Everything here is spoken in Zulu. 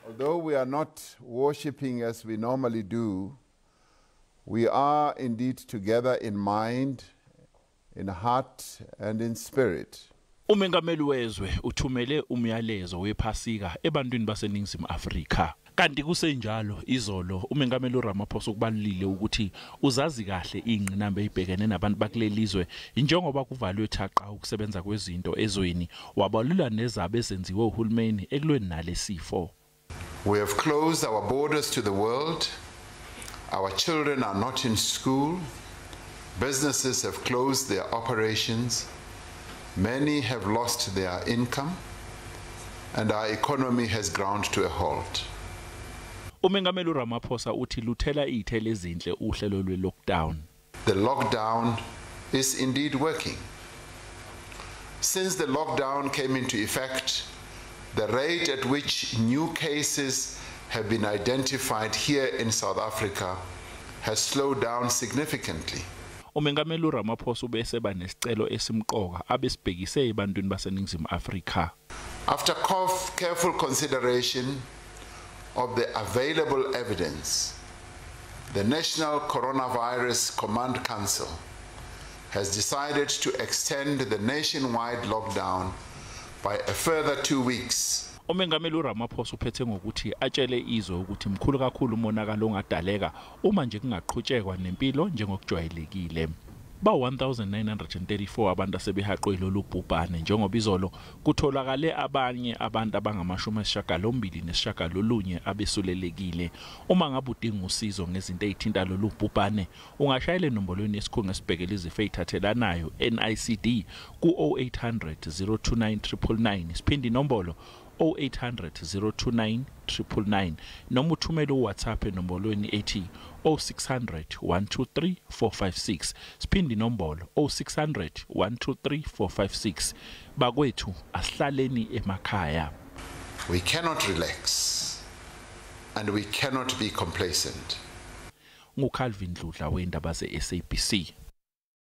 Although we are not worshipping as we normally do, we are indeed together in mind, in heart and in spirit. Umengameli wezwe uthumele umyalezo wephasika ebantwini baseNingizimu Afrika. Kanti kusenjalo, izolo umengameli uRamaphosa ukubalulile ukuthi uzazi kahle ingqinamba ezibhekene nabantu bakulelizwe njengoba kuvalwe thaqa ukusebenza kwezinto ezweni, wabalula nezabe ezenziwe uhulumeni ekulweni nalesifo. We have closed our borders to the world. Our children are not in school. Businesses have closed their operations. Many have lost their income, and our economy has ground to a halt. Umengameli uRamaphosa uthi luthela izithelo ezinhle uhlelo lwe-lockdown. The lockdown is indeed working. Since the lockdown came into effect, the rate at which new cases have been identified here in South Africa has slowed down significantly. Umengameli uRamaphosa ubeseba nesicelo esimqoka abesibhekise ebantwini baseNingizimu Afrika. After careful consideration of the available evidence, the National Coronavirus Command Council has decided to extend the nationwide lockdown by a further 2 weeks. Umengameli uRamaphosa uphethe ngokuthi atshele izwe ukuthi mkhulu kakhulu umonakalo ongadaleka uma nje kungaqhutshekwa nempilo njengokujwayelekile. Ba 1934 abantu asebehaqwe lolu bhubhane, njengoba izolo kutholakale abanye abantu abangama-89 abesulelekile. Uma ngabe udinga usizo ngezinto ezithinta lolu bhubhane, ungashayela enombolweni yesikhungo esibhekele izifo ezithathelanayo, NICD, ku-0800 029 999. Siphinde inombolo, 0800 029 999, noma uthumele uWhatsApp enombolweni ethi 0600 123 456. Siphinde inombolo, 0600 123 456. Bakwethu, asihlaleni emakhaya. We cannot relax and we cannot be complacent. NguCalvin Dludla wendaba ze-SABC.